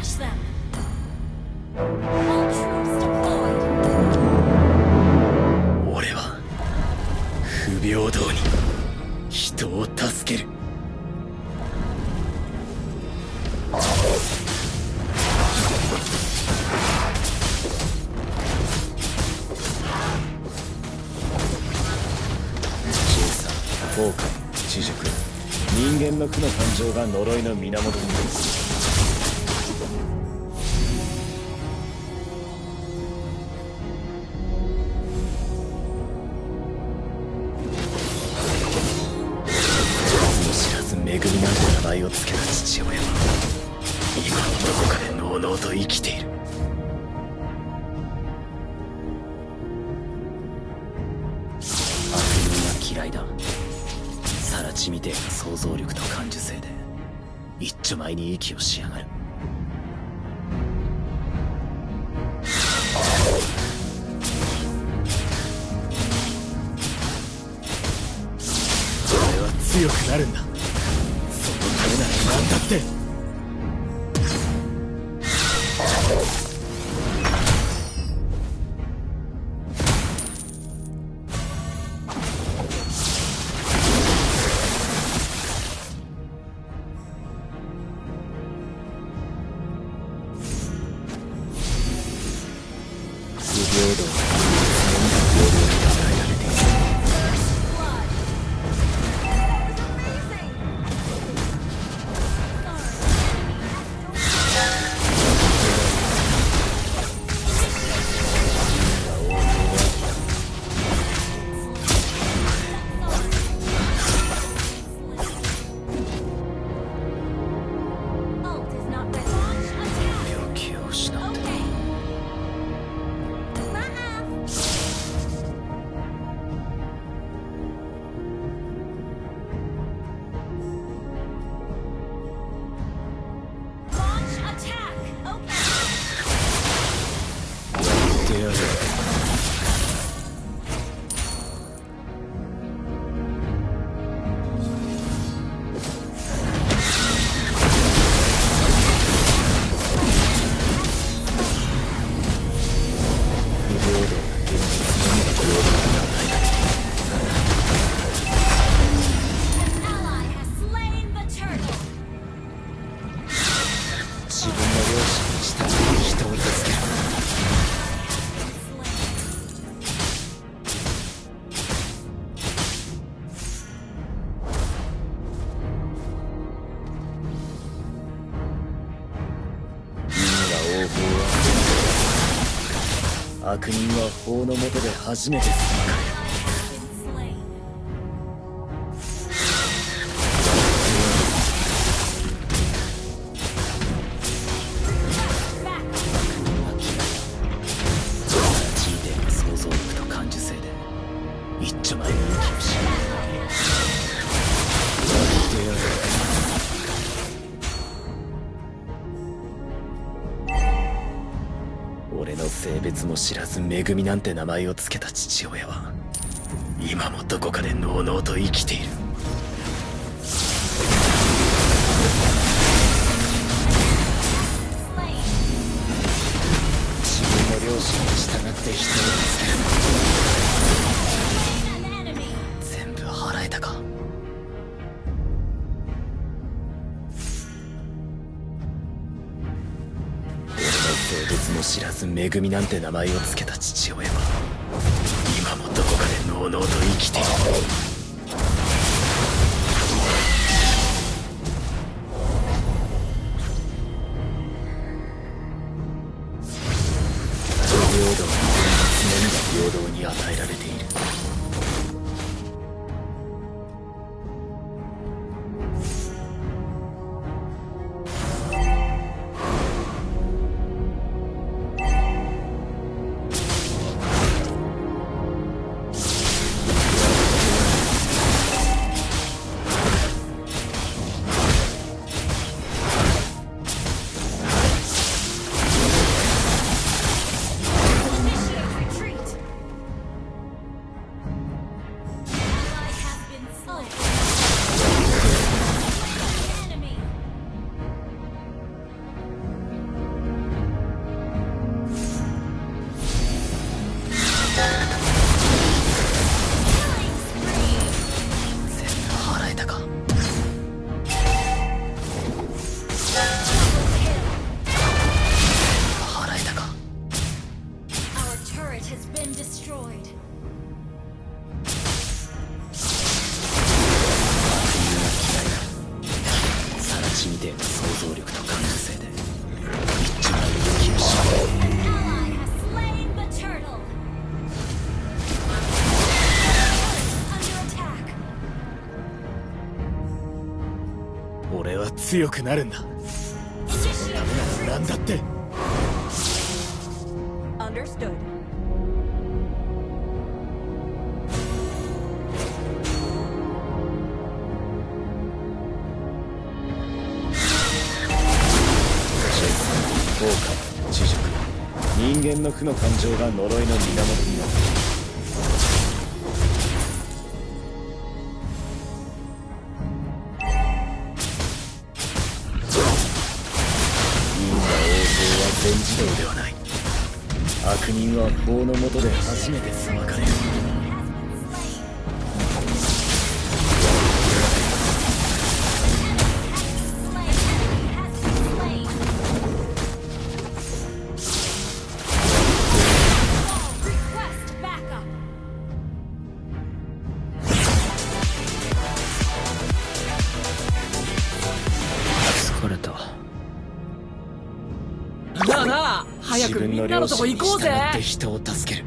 Smash them. All troops deployed. 俺は不平等に人を助ける。効果、知熟、人間の負の感情が呪いの源になる。知らず恵みなんて名前を付けた父親は今もどこかでのうのうと生きている。悪人は嫌いだ。さらちみてえな想像力と感受性で一丁前に息をしやがる。俺は強くなるんだ。そのためなら何だって。悪人は法の下で初めて裁かれる。俺の性別も知らず恵みなんて名前を付けた父親は今もどこかでのうのうと生きている。自分の良心に従って人を助ける。全部払えたか。性別も知らず恵みなんて名前を付けた父親は今もどこかでのうのうと生きている。不平等は常に平等に与えられている。強くなるんだ。そのためなら何だって。Understood. 効果、知熟、人間の負の感情が呪いの源になる。因果応報は全自動ではない。悪人は法の下で初めて裁かれる。なあなあ、早くみんなのとこ行こうぜ。自分の良心に従って人を助ける。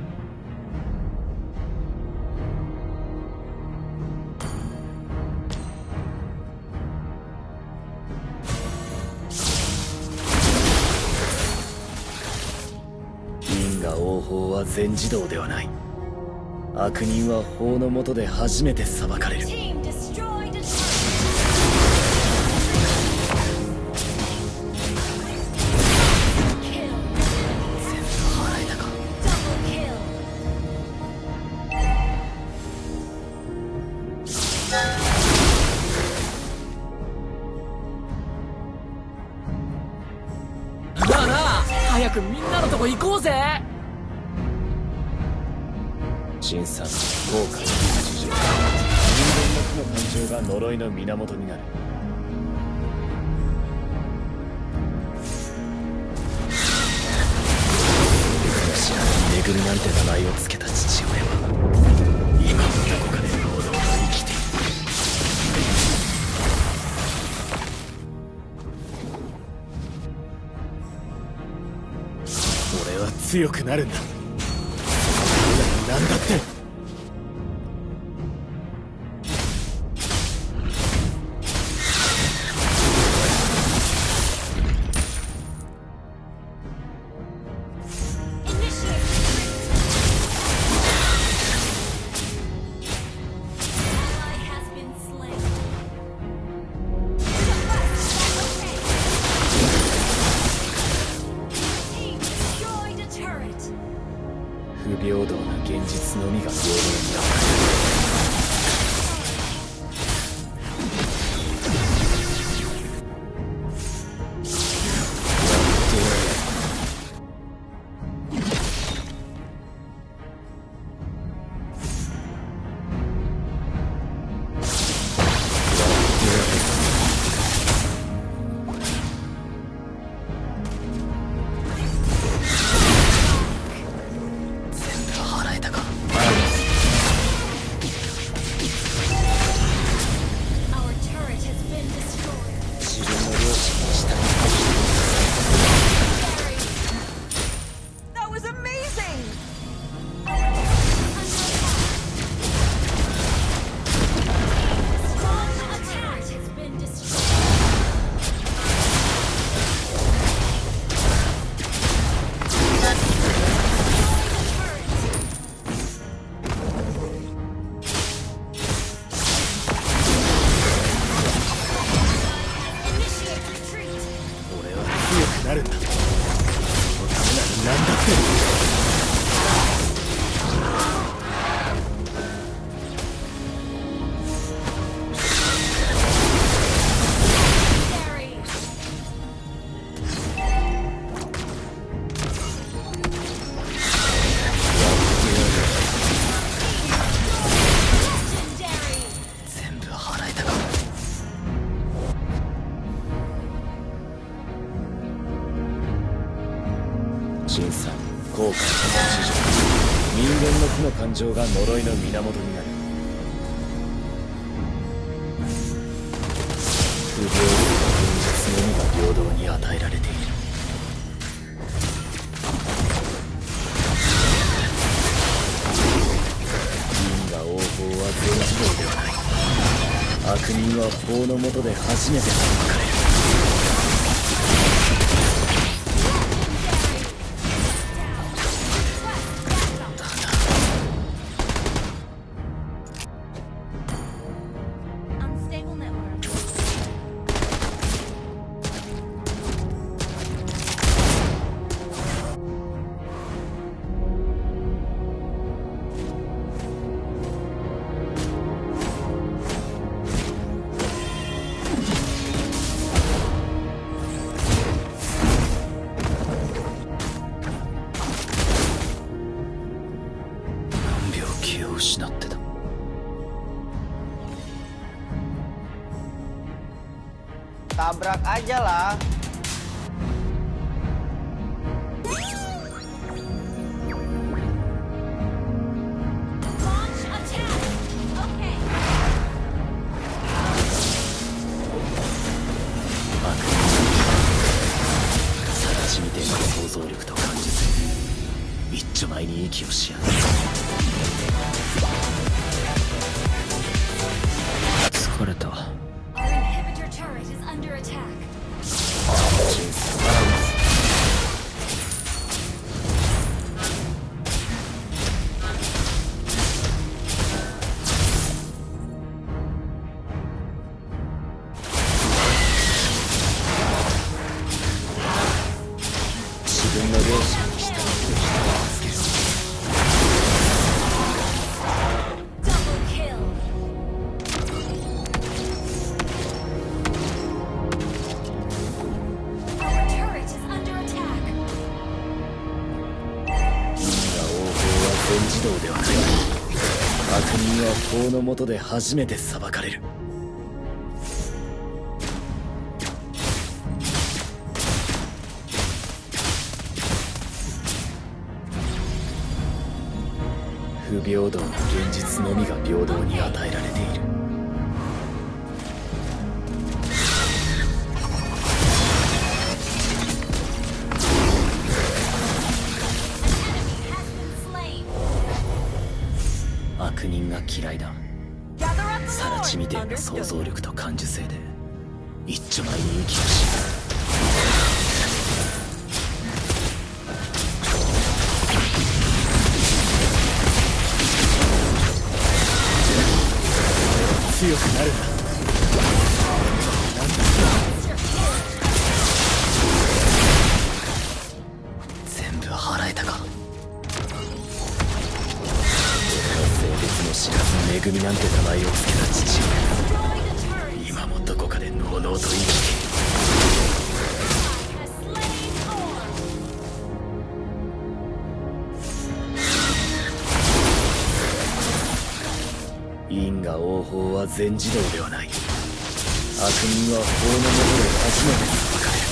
因果応報は全自動ではない。悪人は法の下で初めて裁かれる。なあなあ、早くみんなのとこ行こうぜ。新さん、効果、事情、人間の負の感情が呪いの源になる。知らないめぐるなんて名前を付けた父親は今もどこかで堂々と生きている。俺は強くなるんだ。なんだって。不平等な現実のみが平等になる。なるんだ。そのためなら何だって。新さん、後悔、知情、人間の負の感情が呪いの源になる。不平等な現実のみが平等に与えられている。因果応報は全自動ではない。悪人は法の下で初めて裁かれる。失ってた。Tabrak aja lah. Launch attack. Okay. 更地みてえな想像力と感受性で一丁前に息をしやがる。疲れた。 Our inhibitor turret is under attack. 人生バランス。自分の両親に従って人を助ける。 Double kill. Our turret is under attack. 因果応報は全自動ではない。悪人は法の下で初めて裁かれる。不平等な現実のみが平等に与えられている。 悪人が嫌いだ。更地みてえな想像力と感受性で一丁前に息をしやがる。強くなるんだ。全部払えたか。性別も知らず恵みなんて名前を付けた父親。今もどこかでのうのうと生きている。 因果応報は全自動ではない。悪人は法の下で初めて裁かれる。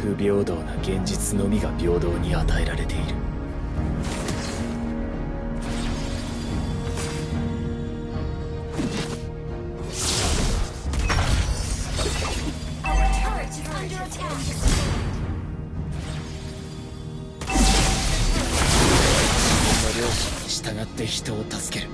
不平等な現実のみが平等に与えられている。 Our turret is under attack. 自分の良心に従って人を助ける。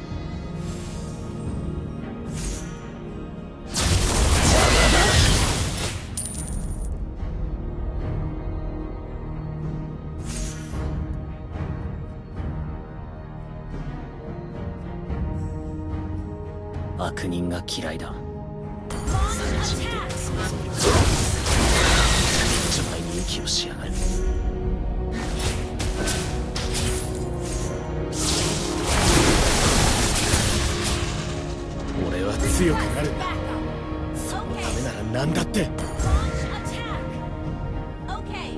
悪人が嫌いだ。更地みてえな想像力。一丁前に息をしやがる。 俺は強くなるんだ。そのためなら何だって。 Launch attack. Okay.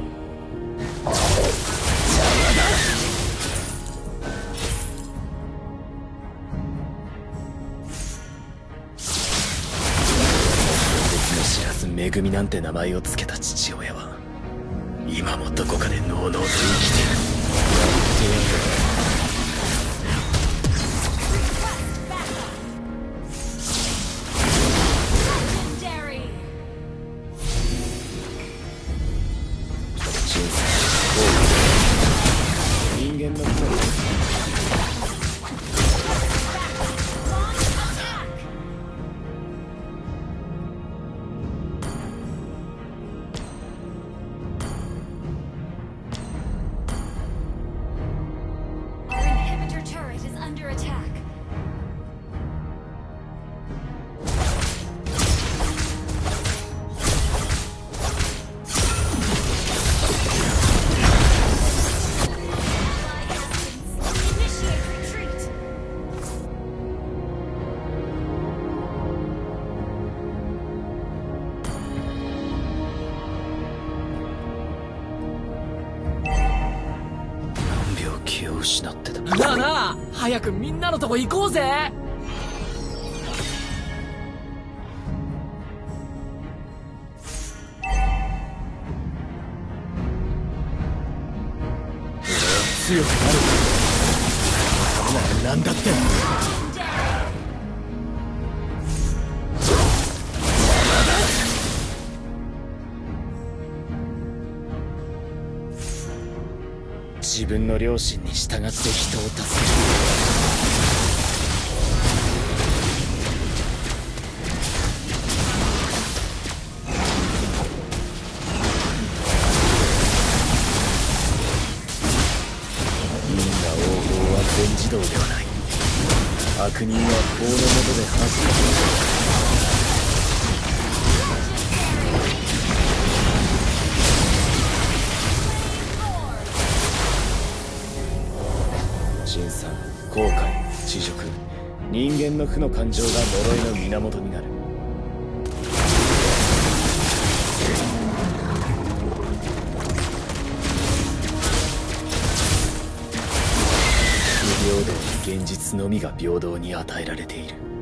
別も知らず恵みなんて名前を付けた父親は今もどこかでのうのうと生きてる。やってやる。 Legendary. 人生人間の声。 Launch attack. 失ってた。なあなあ、早くみんなのとこ行こうぜ。強くなる。そのためなら何だって。自分の良心に従って人を助ける。因果応報は全自動ではない。悪人は法の下で恥じられる。辛酸、後悔、恥辱、人間の負の感情が呪いの源になる。不平等に現実のみが平等に与えられている。